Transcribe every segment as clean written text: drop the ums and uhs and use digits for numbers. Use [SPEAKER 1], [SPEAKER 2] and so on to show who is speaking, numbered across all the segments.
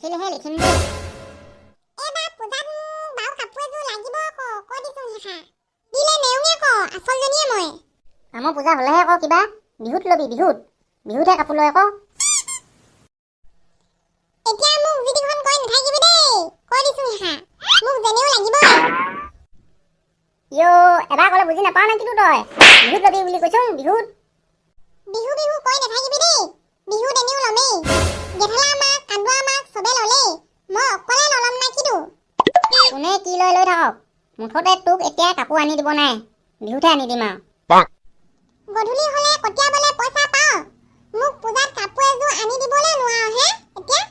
[SPEAKER 1] লিখিলেহে লিখিম দেই।
[SPEAKER 2] এইবাৰ পূজাত মোক বাৰু কাপোৰ এযোৰ লাগিব আকৌ, কৈ দিছো সেইষাৰ। দিলে নেওঙে ক, আচলজনীয়ে মই।
[SPEAKER 1] আমাৰ পূজা হ'লেহে আকৌ কিবা। বিহুত ল'বি, বিহুত, বিহুতহে কাপোৰ লয় আকৌ।
[SPEAKER 2] এতিয়া মোক যিটিখন কৈ নাথাকিবি দেই, কৈ দিছো সেইষাৰ, মোক যেনেও লাগিবই।
[SPEAKER 1] ইঅ', এবাৰ ক'লে বুজি নাপাৱ নে কিনো তই? বিহুত ল'বি বুলি কৈছো, বিহুত।
[SPEAKER 2] বিহু বিহু কৈ নাথাকিবি দেই, বিহুত এনেও ল'মেই। গেধেলা মাক কান্দুৱা মাক চবে ল'লেই, মই অকলে নল'ম নে কিনো?
[SPEAKER 1] কোনে কি লৈ লৈ থাকক, মুঠতে তোক এতিয়া কাপোৰ আনি দিব নাই, বিহুতহে আনি দিম আৰু।
[SPEAKER 2] গধূলি হ'লে কটিয়াবলে পইচা পাওঁ, মোক পূজাত কাপোৰ এযোৰ আনি দিবলৈ নোৱাৰ হে এতিয়া?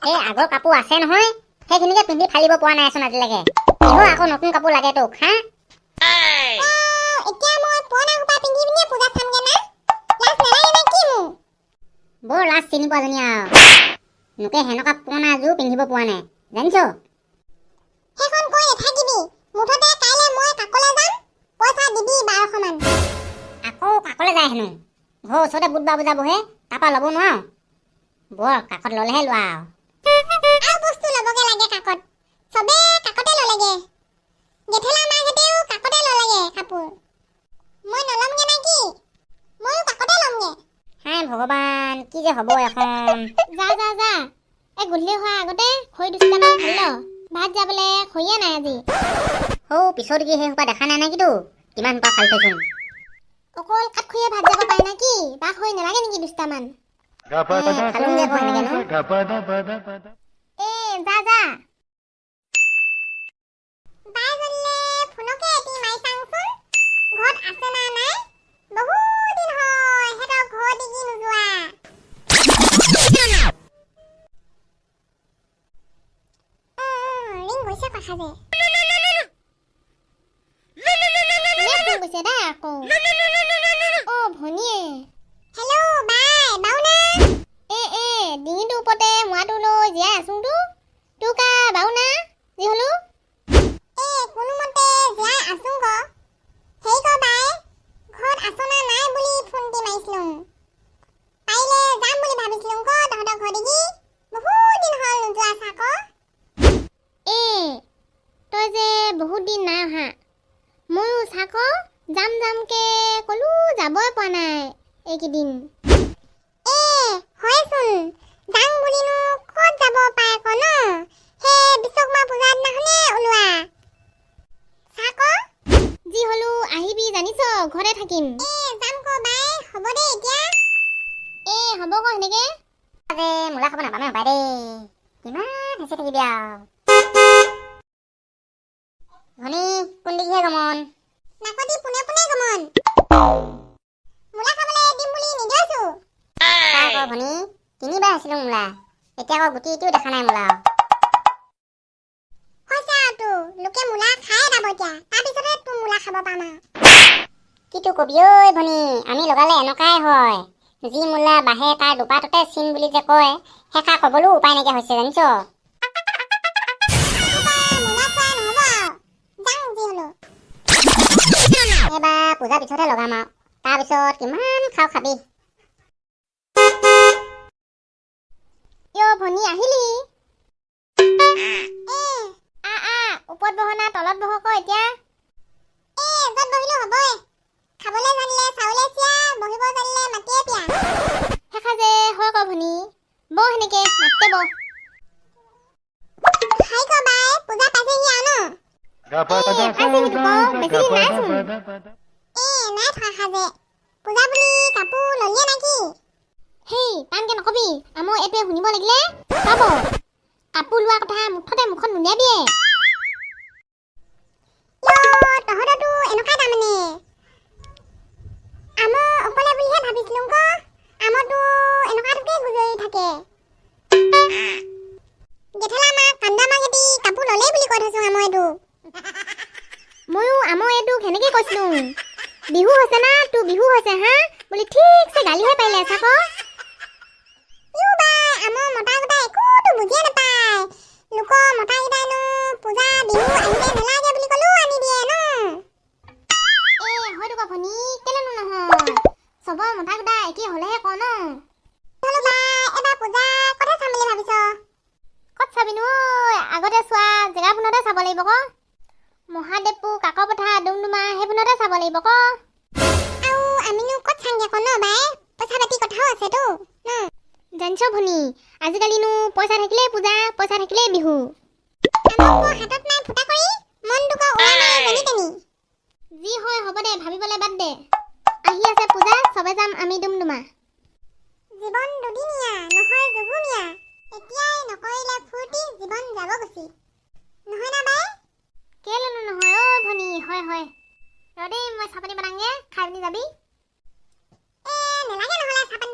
[SPEAKER 1] সেই আগৰ কাপোৰ আছে নহয়, সেইখিনিকে পিন্ধি ফালিব পৰা নাইচোন আজিলৈকে। কিহৰ আকৌ নতুন কাপোৰ লাগে তোক হা?
[SPEAKER 2] এতিয়া মই পুৰণা সোপা পিন্ধি পিনিয়ে পূজাত চামগে না? লাজ নালাগে নে কি মোৰ?
[SPEAKER 1] বৰ লাজ চিনি পোৱাজনী আৰু, মোকে সেনেকুৱা পুৰণা এযোৰ পিন্ধিব পৰা নাই জানিছ?
[SPEAKER 2] সেইখন কৈ নাথাকিবি, মুঠতে কাইলৈ মই কাকলে যাম, পইচা দিবি 1200 মান।
[SPEAKER 1] আকৌ কাকলে যায় হেনো? ঘৰৰ ওচৰতে বুধবাৰ বজাৰ বহে, তাৰপৰা ল'ব নোৱাৰ? বৰ কাকত ল'লেহে লোৱা আৰু।
[SPEAKER 2] আৰু বস্তু ল'বগে লাগে কাকত, চবে কাকতে ল'লেগে। গেঠেলা মাকহঁতেও কাকতে ল'লেগে কাপোৰ, মই নল'মগে নে কি? ময়ো কাকতে ল'মগে।
[SPEAKER 1] হাই ভগৱান, কি যে হ'ব এখন।
[SPEAKER 3] যা যা যা, এই গধূলি হোৱাৰ আগতে খৰি দুটামান ফালি ল, ভাত যাবলৈ খৰিয়ে নাই আজি।
[SPEAKER 1] সৌ পিছত কি সেই সোপা দেখা নাই নে কিতো? কিমান সোপা ফালি থৈছোন।
[SPEAKER 3] অকল কাঠ খৰিয়ে ভাত যাব পাৰে নে কি? বাঁহ খৰি নালাগে নেকি দুটামান?
[SPEAKER 1] খালোংগে আকৌ সেনেকেনো।
[SPEAKER 3] এ যা যা।
[SPEAKER 2] বাইজনীলে ফোনকে এটি মাৰি চাংচোন, ঘৰত আছে না নাই? বহুত দিন হ'ল সিহঁতৰ ঘৰ দিগি নোযোৱা। ৰিং গৈছে কথা যে।
[SPEAKER 3] কোনে ফোন কৰিছে দা আকৌ? অ' ভনীয়ে।
[SPEAKER 2] হেল্ল' বাই, বাউনা?
[SPEAKER 3] এ এ ডিঙিটোৰ ওপৰতে মোৱাটো লৈ জীয়াই আছোঁতো, তোৰ কা বাউনা যি হ'লো?
[SPEAKER 2] এ কোনোমতে জীয়াই আছোং ক। হেই ক বাই, ঘৰত আছ না নাই বুলি ফোন দি মাৰিছিলোং। পাৰিলে যাম বুলি ভাবিছিলোং ক তহঁতৰ ঘৰ দিগি, বহুত দিন হ'ল নোযোৱা আছা ক।
[SPEAKER 3] এ তই যে বহুত দিন নাই অহা, ময়ো চাক যাম যামকে ক'লো যাবই পৰা নাই এইকেইদিন।
[SPEAKER 2] এ হয়চোন, যাং বুলিনো ক'ত যাব পাৰে ক ন? সেই বিশ্বকৰ্মা পূজাৰ দিনাখনে ওলোৱা চাক।
[SPEAKER 3] যি হ'লো আহিবি জানিছ, ঘৰতে থাকিম।
[SPEAKER 2] এ যাম ক বাই, হ'ব দে এতিয়া।
[SPEAKER 3] এ হ'ব ক সেনেকে।
[SPEAKER 1] যে মূলা খাব নাপামে হপাই দেই, কিমান হেঁচি থাকিবি আৰু। ভনী কোন দিশে গমন?
[SPEAKER 2] নাকতি পোনে পোনে গমন। মূলা খাবলৈ দিম বুলি নিদিয়ছো।
[SPEAKER 1] চা আকৌ ভনী, তিনিবাৰ হেঁচিলো মূলা, এতিয়া আকৌ গুটি এটিও দেখা নাই মূলা।
[SPEAKER 2] হৈছে আৰু তোৰ, লোকে মূলা খাই যাব এতিয়া, তাৰপিছতহে তোৰ মূলা খাব পাম আৰু।
[SPEAKER 1] কিটো কবি ঐ ভনী, আমি লগালে এনেকুৱাই হয়, যি মূলা বাঢ়ে তাৰ দুপাততে চিন বুলি যে কয়, সেইষাৰ ক'বলৈও উপায় নাইকিয়া হৈছে জানিছ?
[SPEAKER 2] মূলা খোৱা নহ'ব আৰু, যাং যি হ'লেও।
[SPEAKER 1] এইবাৰ পূজাৰ পিছতহে লগাম আৰু, তাৰপিছত কিমান খাওঁ খাবি।
[SPEAKER 3] ইয় ভনী আহিলি?
[SPEAKER 2] এ
[SPEAKER 3] আ আ ওপৰত বহ না তলত বহ ক এতিয়া?
[SPEAKER 2] এ য'ত বহিলেও হ'বই, খাবলৈ জানিলে চাউলে চিয়া, বহিব জানিলে মাটিয়ে পিয়া।
[SPEAKER 3] সেইষাৰ যে হয় ক ভনী, বহ সেনেকে মাটিতে বহ।
[SPEAKER 2] হাই ক বাই, পূজা পাইছেহি আৰু ন?
[SPEAKER 3] এ পাইছেহিতো ক, বেছি দিন নাইচোন।
[SPEAKER 2] এ নাই থকা সাজে, পূজা বুলি কাপোৰ ল'লিয়ে নেকি?
[SPEAKER 3] হেই টানকে নকবি, আমাৰ এইটোৱে শুনিব লাগিলে পাব। কাপোৰ লোৱা কথা মুঠতে মুখত নুলিয়াবিয়ে।
[SPEAKER 2] ইয় তহঁতৰতো এনেকুৱাই তাৰমানে, আমাৰ অকলে বুলিহে ভাবিছিলোং ক, আমাৰতো এনেকুৱাটোকে গুজৰি থাকে। গেঠেলা মাক কান্দা মাক এটি কাপোৰ ল'লেই বুলি কৈ থৈছো আমাৰ এইটো।
[SPEAKER 3] ময়ো আমাৰ এইটোক সেনেকে কৈছিলো, বিহু হৈছে না তোৰ বিহু হৈছে হা বুলি ঠিকছে গালিহে পাৰিলে চাক।
[SPEAKER 2] ইউ বাই, আমাৰ মতা গোটাই একোতো বুজিয়ে নাপায়, লোকৰ মতাকেইটাইনো পূজা বিহু আহিলে নালাগে বুলি ক'লেও আনি দিয়ে ন।
[SPEAKER 3] এ হয়তো ক ভনী, কেলেনো নহয়, চবৰ মতা গোটা একেই হ'লেহে ক ন।
[SPEAKER 2] হ'লো বাই, এবাৰ পূজা ক'তহে চাম বুলি ভাবিছ?
[SPEAKER 3] চাবিনো ঐ? আগতে চোৱা জেগাবোৰতে চাব লাগিব ক। মহাদেৱপুৰ, কাকপথাৰ, ডুমডুমা সেইবোৰতে চাব লাগিব ক।
[SPEAKER 2] আৰু আমিনো ক'ত চাংগে ক ন বাই? পইচা পাতি কথাও আছেতো ন।
[SPEAKER 3] জানিছ ভনী, আজিকালিনো পইচা থাকিলেই পূজা, পইচা থাকিলেই বিহু।
[SPEAKER 2] আমাক হাতত নাই ফুটা কৰি, মনটোক উৰা মাৰে যেনি তেনি।
[SPEAKER 3] যি হয় হ'ব দে, ভাবিবলৈ বাদ দে। আহি আছে পূজা, চবে যাম আমি ডুমডুমা।
[SPEAKER 2] জীৱন দুদিনীয়া নহয় যুগুমীয়া, এতিয়াই নকৰিলে ফূৰ্তি জীৱন যাব গুচি, নহয় না বাই?
[SPEAKER 3] কেলেনো নহয় ঐ ভনী? হয় হয়। ৰ দেই, মই চাহপানী বনাংগে, খাই পিনি যাবি।
[SPEAKER 2] এ, নেলাগে নহ'লে চাহপানী।